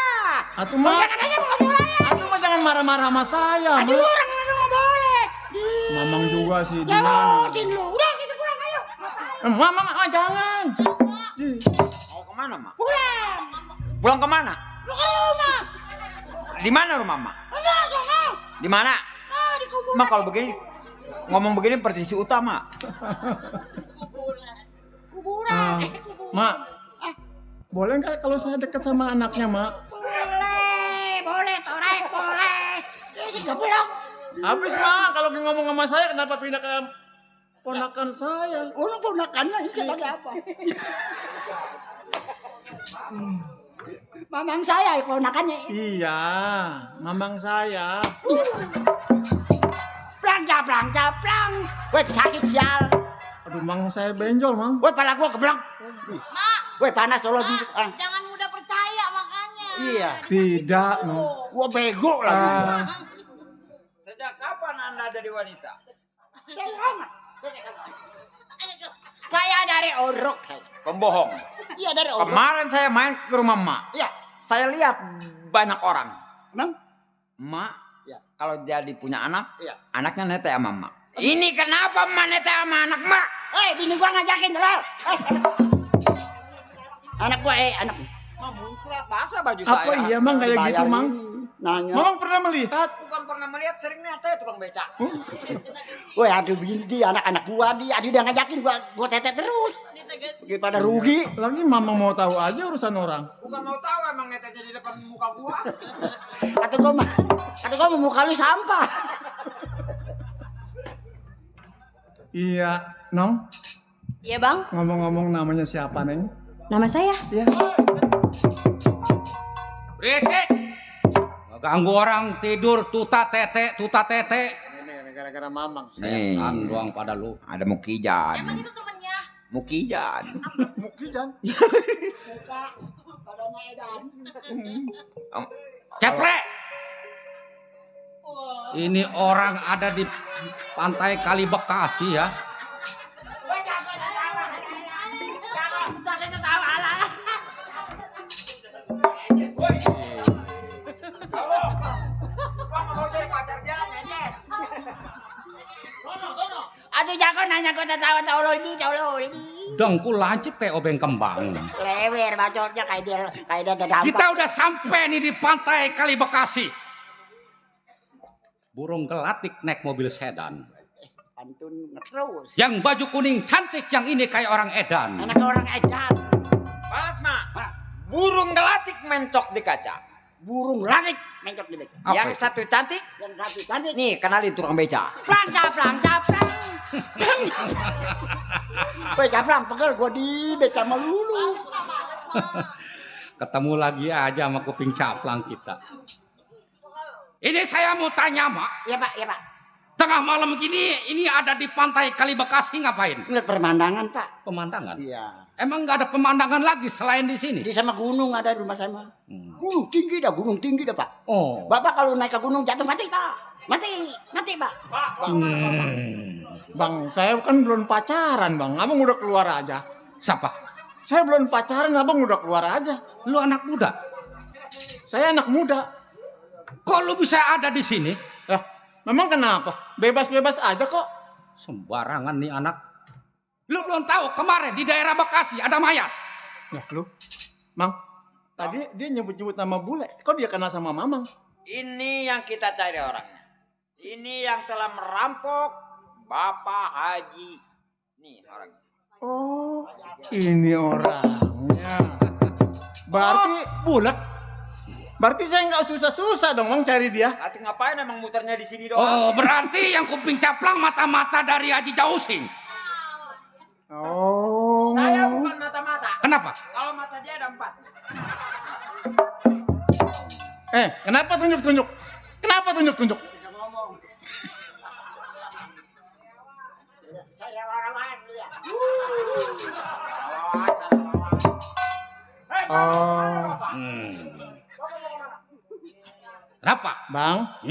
Atuh mah, Jangan aja mau ngomong lagi. atuh mah jangan marah-marah sama saya. Aduh Mah. orang nggak boleh. Mamang juga sih. Lewatin lu. Udah kita pulang ayo. Mamang jangan. Di. Mau kemana mak? Pulang. Pulang kemana? Lu ke rumah. Di mana rumah mak? Enggak, enggak. Di mana? Ah, di kuburan. Mak kalau begini ngomong begini pertisi utama. Kuburan. Mak, boleh nggak kalau saya dekat sama anaknya, Mak? Boleh, Torek, boleh. Ini nggak pulang. Habis, Mak, kalau ngomong sama saya kenapa pindah ke ponakan saya? Oh, lu ponakannya ini sebagai apa? Mamang saya ponakannya. Iya, mamang saya. Plang. Woi, sakit sial. Aduh, Mang, saya benjol, Mang. Woi, pala gua keblok. Mak, Woi, panas lo di. jangan mudah percaya makanya. Iya. Tidak, Mang. Gua bego lagi. Sejak kapan anda jadi wanita? Saya dari Orok. Pembohong. Iya, dari Orok. Kemarin saya main ke rumah mak. Iya. Saya lihat banyak orang. Emang? Mak, Ya. kalau jadi punya anak, Iya. anaknya nete sama mak. Ini kenapa mak nete sama anak mak? Bini gua ngajakin tolol. Anak gua, anak. Mak muncrat basah baju Apa saya. iya, Mang, kayak gitu, Dibayarin. Mang? Nanya. Mamang pernah melihat? Bukan pernah melihat, sering nete tukang beca. Woi, aduh bini anak-anak gua aduh dia ngajakin gua tetet terus. Daripada rugi. Lagi mamang mau tahu aja urusan orang. Bukan mau tahu emang nete jadi depan muka gua. Kata gua mau muka lu sampah. Iya, Nong. Iya bang, Ngomong-ngomong namanya siapa, Neng? nama saya. Iya. Berisik. Ganggu orang tidur tuta tete. Ini gara-gara mamang. Nih, Setan doang pada lu. ada Mukijan. Emang itu temennya. Mukijan. Mukijan. Ceplek. Ini orang ada di pantai Kali Bekasi ya. Aduh jangan nanya gua tahu lo ini. Dengku lancip kayak obeng kembang. Lewer bacotnya kayak dia ada dampak. Kita udah sampai nih di pantai Kali Bekasi. Burung gelatik naik mobil sedan. Pantun terus. Yang baju kuning cantik, yang ini kayak orang edan. Anak orang edan. Pas mak. Burung gelatik mencok di kaca. Burung langit mencok di beca. Apa Yang itu? satu cantik. Yang satu cantik. Nih kenalin tukang beca. Plang. Woi, caplang pegel gua di beca melulu. Ketemu lagi aja sama kuping caplang kita. Ini saya mau tanya, Mak. Iya, Pak. Tengah malam gini, ini ada di pantai Kali Bekasi ngapain? Lihat pemandangan, Pak. Pemandangan? Iya. Emang nggak ada pemandangan lagi selain di sini? Di sama gunung ada di rumah saya mah. Gunung tinggi dah, Pak. Oh. Bapak kalau naik ke gunung jatuh mati, Pak. Mati, Pak. Bang, saya kan belum pacaran, Bang. Abang udah keluar aja. Siapa? Saya belum pacaran, Abang udah keluar aja. Lu anak muda? Saya anak muda. Kok lu bisa ada di sini? Lah, memang kenapa? Bebas-bebas aja kok. Sembarangan nih anak. Lu belum tahu kemarin di daerah Bekasi ada mayat. Lah, lu. Mang, tadi dia nyebut-nyebut nama bule. Kok dia kenal sama Mamang? Ini yang kita cari orangnya. Ini yang telah merampok Bapak Haji. Nih orangnya. Oh, ini orangnya. Berarti bulat. Berarti saya nggak susah-susah dong, Mang, cari dia. Nanti ngapain emang muternya di sini doang? Oh, berarti yang kuping caplang mata-mata dari Haji Jausing. Oh. Saya bukan mata-mata. Kenapa? Kalau mata dia ada 4. Kenapa tunjuk-tunjuk? Kenapa tunjuk-tunjuk? Bisa ngomong. Saya orang-orang dia. Oh. Kenapa? Bang,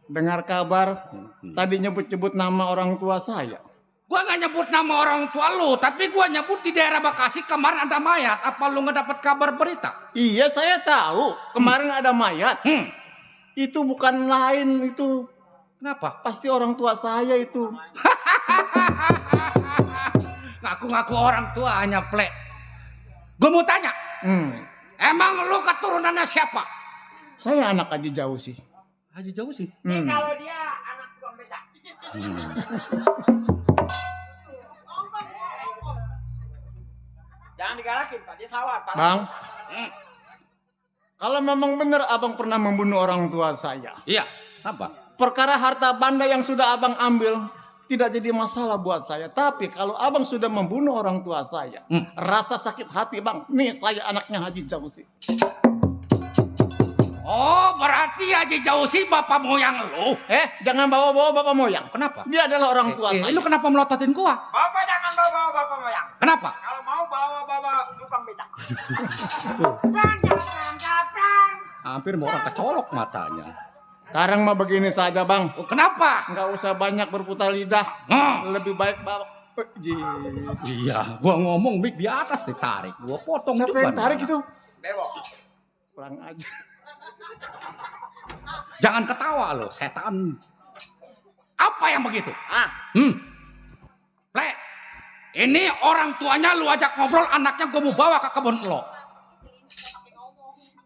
dengar kabar tadi nyebut-nyebut nama orang tua saya. Gua nggak nyebut nama orang tua lu, tapi gua nyebut di daerah Bekasi kemarin ada mayat. Apa lu nggak dapat kabar berita? Iya, saya tahu. Kemarin ada mayat. Itu bukan lain itu. Kenapa? Pasti orang tua saya itu. Ngaku-ngaku orang tua hanya plek. Gua mau tanya. Emang lu keturunannya siapa? Saya anak Haji jauh sih. Haji jauh sih. Kalau dia anak tukang becak. Jangan digalakin, Pak. Dia sawah, Pak. Bang, kalau memang benar abang pernah membunuh orang tua saya. Iya. Apa? Perkara harta benda yang sudah abang ambil tidak jadi masalah buat saya. Tapi kalau abang sudah membunuh orang tua saya, rasa sakit hati, Bang. Nih, saya anaknya Haji Jausi. Oh, berarti Haji Jausi bapak moyang lu. Jangan bawa-bawa bapak moyang. Kenapa? Dia adalah orang tua saya. Lu kenapa melototin gua? Bapak jangan bawa bapak moyang. Kenapa? Kalau mau bawa tukang becak. Hampir mau orang kecolok matanya. Sekarang mah begini saja, Bang. Oh, kenapa? Nggak usah banyak berputar lidah. Lebih baik bawa. Iya, gua ngomong mic di atas ditarik. Gua potong siapa juga. Yang tarik itu? Bebo. Kurang aja. Jangan ketawa lo, setan. Apa yang begitu? Le, ini orang tuanya lu ajak ngobrol, anaknya gua mau bawa ke kebun lo.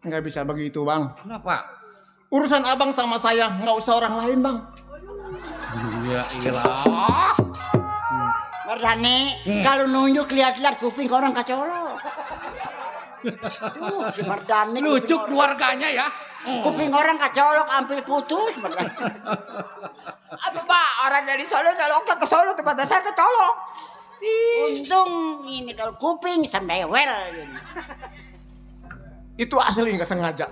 Nggak bisa begitu, Bang. Kenapa? Urusan abang sama saya, nggak usah orang lain, Bang. Iya, ilah. Mardani, kalau nunjuk lihat-lihat kuping orang kecolok. Si Mardani. Lucu keluarganya ya. Kuping orang kecolok, hampir putus. Mardani. Aduh, Pak, orang dari Solo nyoloknya ke Solo, tempatnya saya kecolok. Untung ini kalau kuping sendewel. Itu asli nggak sengaja.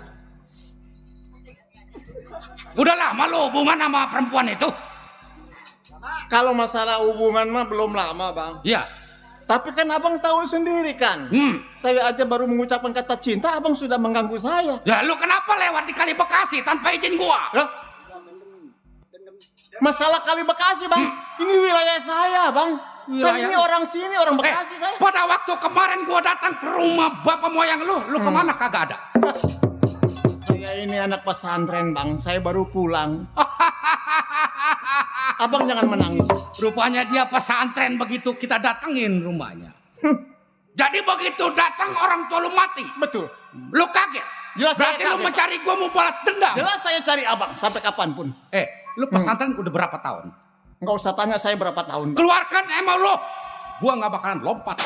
Udah lama lo hubungan sama perempuan itu? Kalau masalah hubungan mah belum lama, Bang. Iya. Tapi kan abang tahu sendiri kan. Saya aja baru mengucapkan kata cinta, abang sudah mengganggu saya. Ya lu kenapa lewat di Kali Bekasi tanpa izin gua? Lah? Masalah Kali Bekasi, Bang. Ini wilayah saya, Bang. Saya ini orang sini, orang Bekasi saya. Pada waktu kemarin gua datang ke rumah bapak moyang lu kemana kagak ada? Saya ini anak pesantren, Bang. Saya baru pulang. Abang jangan menangis. Rupanya dia pesantren, begitu kita datengin rumahnya. Jadi begitu datang orang tua lu mati. Betul. Lu kaget. Jelas. Berarti lu mencari gua mau balas dendam. Jelas saya cari abang sampai kapanpun. Lu pesantren udah berapa tahun? Nggak usah tanya saya berapa tahun. Keluarkan emang lu. Gua nggak bakalan lompat.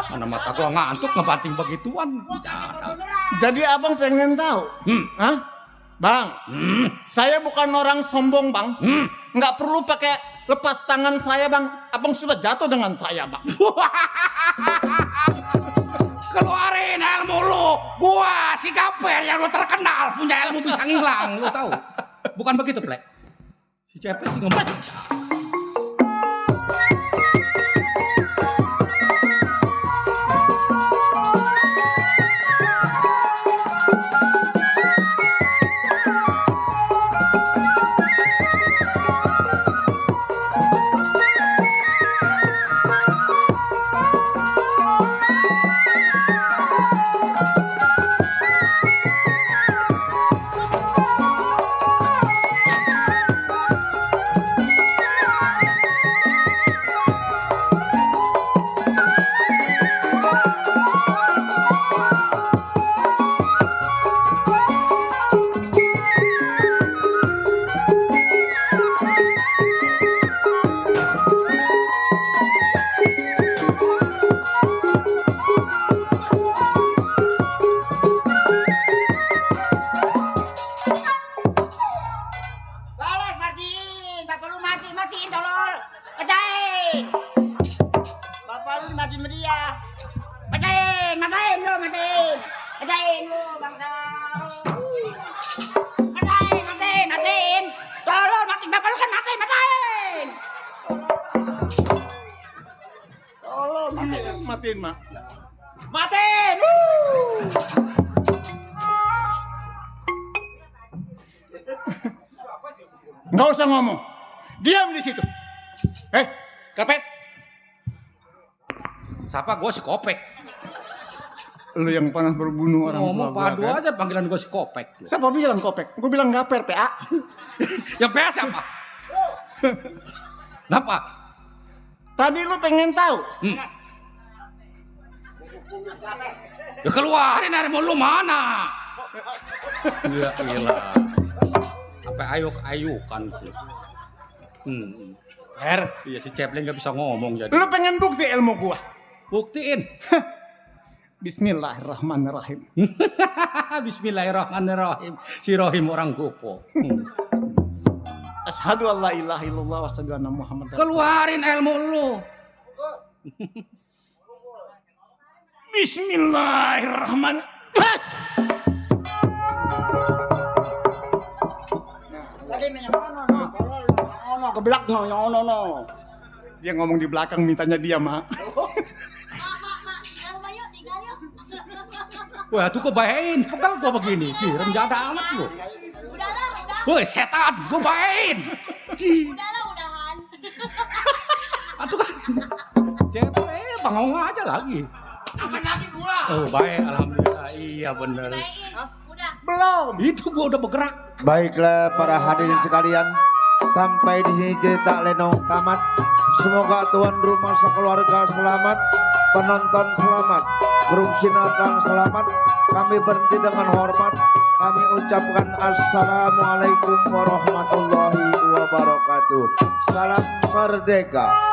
Mana mata gua ngantuk ngebanting begituan. Jadi abang pengen tahu? Bang, saya bukan orang sombong, Bang. Nggak perlu pakai lepas tangan saya, Bang. Abang sudah jatuh dengan saya, Bang. Keluarin ilmu lu. lu, gua si Gaper yang lu terkenal punya ilmu bisa ngilang, lu tahu? Bukan begitu, Plek? Si Cepet sih ngomong. Matiin, Mak. Matiin! Nggak usah ngomong. Diam di situ. Kapet. Siapa gua si Kopek? Lu yang pernah berbunuh orang tua Ngomong gua, padu kan? aja panggilan gua si Kopek. Siapa bilang Kopek? Gue bilang Gaper, PA. Yang PS siapa? Kenapa? Tadi lu pengen tahu. Ya keluarin harimau lu mana? Iya, gila. Sampai ayuk-ayukan sih. Iya si Cepleng nggak bisa ngomong jadi. Lu pengen bukti ilmu gua? Buktiin. Bismillahirrahmanirrahim. Bismillahirrahmanirrahim. Si Rohim orang gopo. Asyhadu an la ilaha illallah wa asyhadu anna Muhammadar Keluarin ilmu lu. Bismillahirrahmanirrahim. Tadi yang ono keblak no, yang ono. Dia ngomong di belakang mintanya dia, Mak. Wah, tuh kok bayain. Pegal gua begini. Kirim jada amat lu. Udahlah. Woi, setan, gua bayain. Udahlah, udahan. Atuh kan. Bangong aja lagi. Aman lagi gua. Oh, baik, alhamdulillah. Iya bener. Bayin. Udah. Belum. Itu gua udah bergerak. Baiklah para hadirin sekalian, sampai di sini cerita Lenong tamat. Semoga tuan rumah sekeluarga selamat, penonton selamat, grup Sinar selamat. Kami berhenti dengan hormat. Kami ucapkan assalamualaikum warahmatullahi wabarakatuh. Salam merdeka.